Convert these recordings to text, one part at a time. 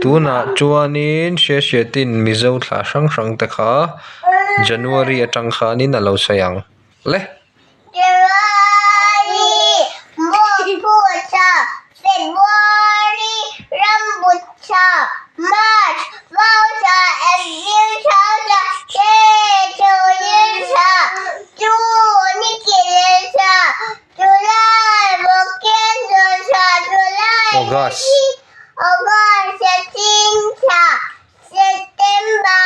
Tunah chuanin Hriathriatin Mizo thla hrang hrang te kha January atang khanin a lo sawi ang le. January, Mawphucha, February, Rambucha, March, Vaucha, April, Thaucha, May, Chawlhcha, June, Nikilcha, July, Vawkkenchawlhcha, July, August. August, Sachincha, September,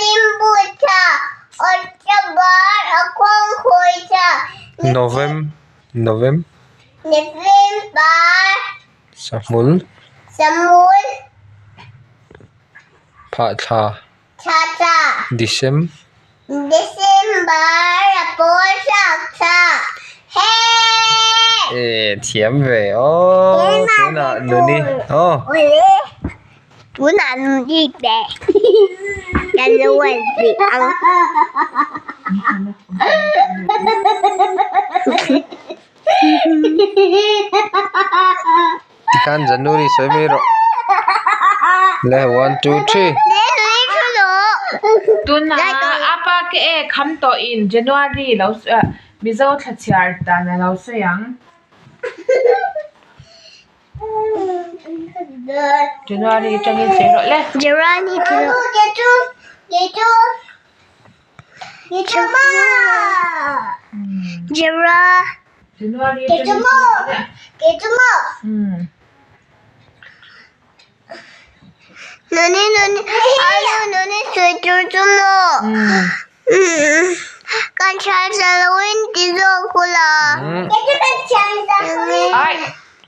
Limbucha, October, Akhuangkhuicha, Novem, Novem. November, Sahmul. Sahmul. Phahthla. Thla. Decem. December, Apawlsakthla. Hey! E thiam ve aw tunah nuni aw. Tunah nuni pe January ang. Tikhan January sawi mai rawh. Le one two three. Tuna apa ke e kham tawh in January lo Mizo thla chhiar dan a lo sawi ang. January atangin sawi rawh le. January January atangin sawi rawh le.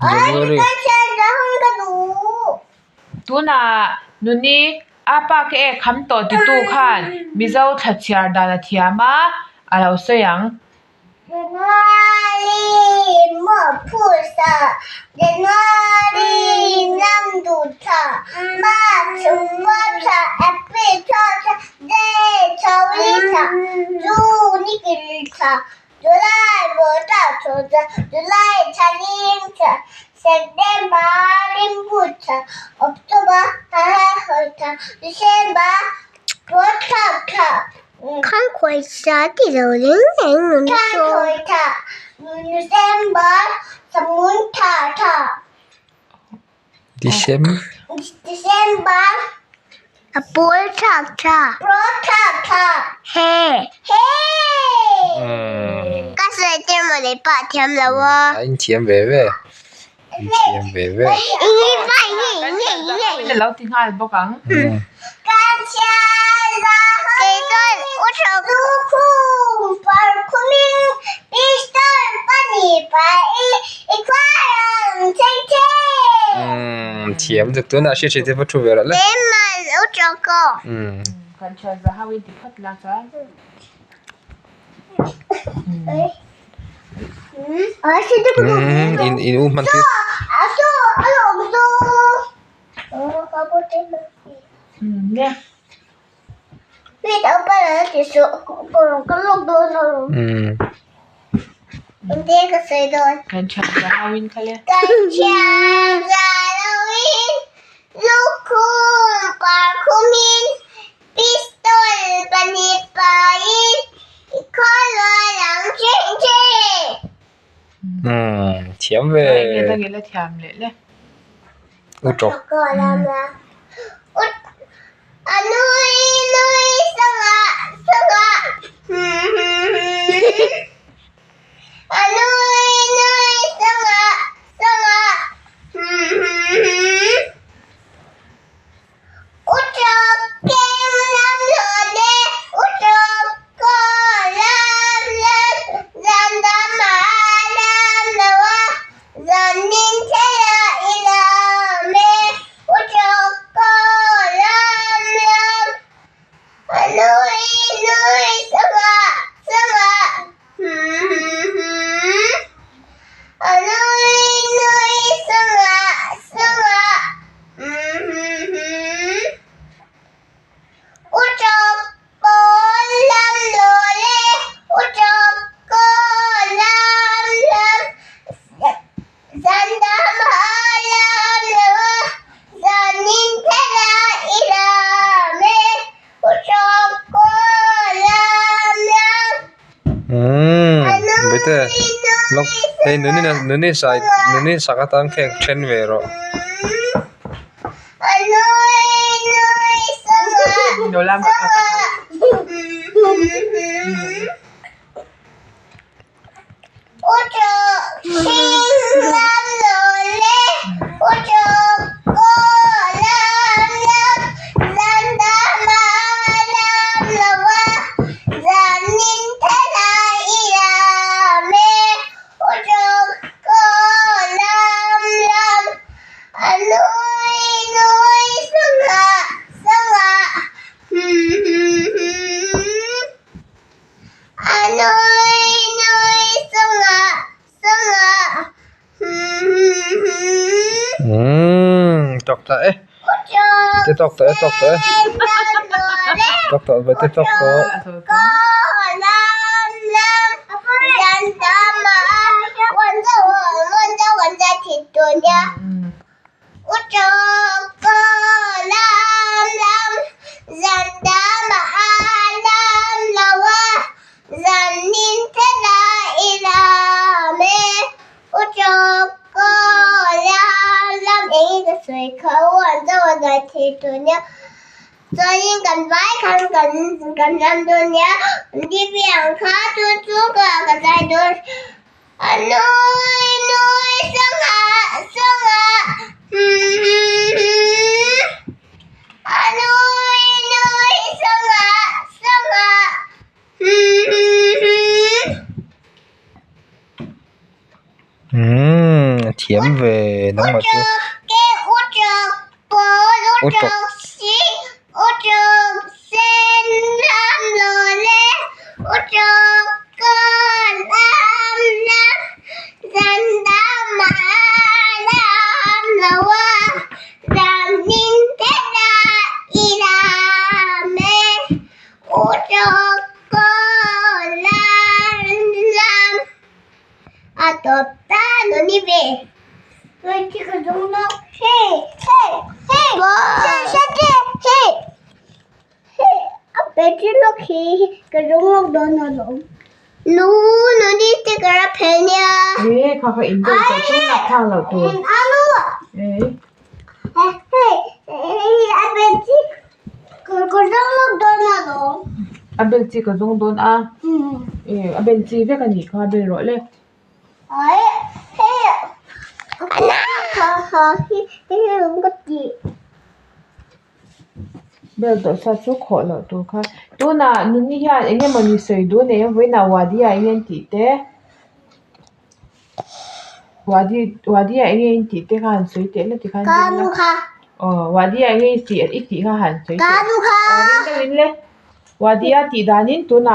January. Tunah nuni apa ke e kham tawh titu khan Mizo thla chhiar dan a thiam a, a lo sawi ang. January Mawphusa January Lamduhthla March Vawthla April Thawthla May Chawlithla June Nikilthla July Vawtachawthla July Thalingthla September Limbuthla October Thahahawthla December Vawthlakthla Decem. A inthiam ve ve inthiam ve ve. A lo ti nghal bawk ang. Umm thiam tuk tunah hriat hriat te pawh thu ve rawh le. Umm. Kan thian za ho in ti phawt la chuan. Umm in in u hman tir. Umm. Kan thian za ho in kha le. Umm thiam ve. Enge dangin la thiam leh le. U tawk. Lawk hei nuni nuni sai nuni sak atan khek then ve rawh. Umm tawk ta e. Te tawk tawh e tawk tawh e. Tawk tawh ve te tawk tawh. Umm a thiam ve nangmah chu. Utawk. E kha kha in bel tawh chu lak thlak loh tur. A bel chi ka zawng dawn a e a bel chi vek a nih kha a bel rawh le. Bel tawh sa chu khawh loh tur kha tunah nuni hian eng emawni sawi duh a nei a vawiinah wadi ah eng nge an tih te wadi wadi ah eng nge in tih te kha han sawi teh la tikhan aw wadi ah eng nge i tih i tih kha han sawi teh aw ring deuhin le wadi a tih danin tunah.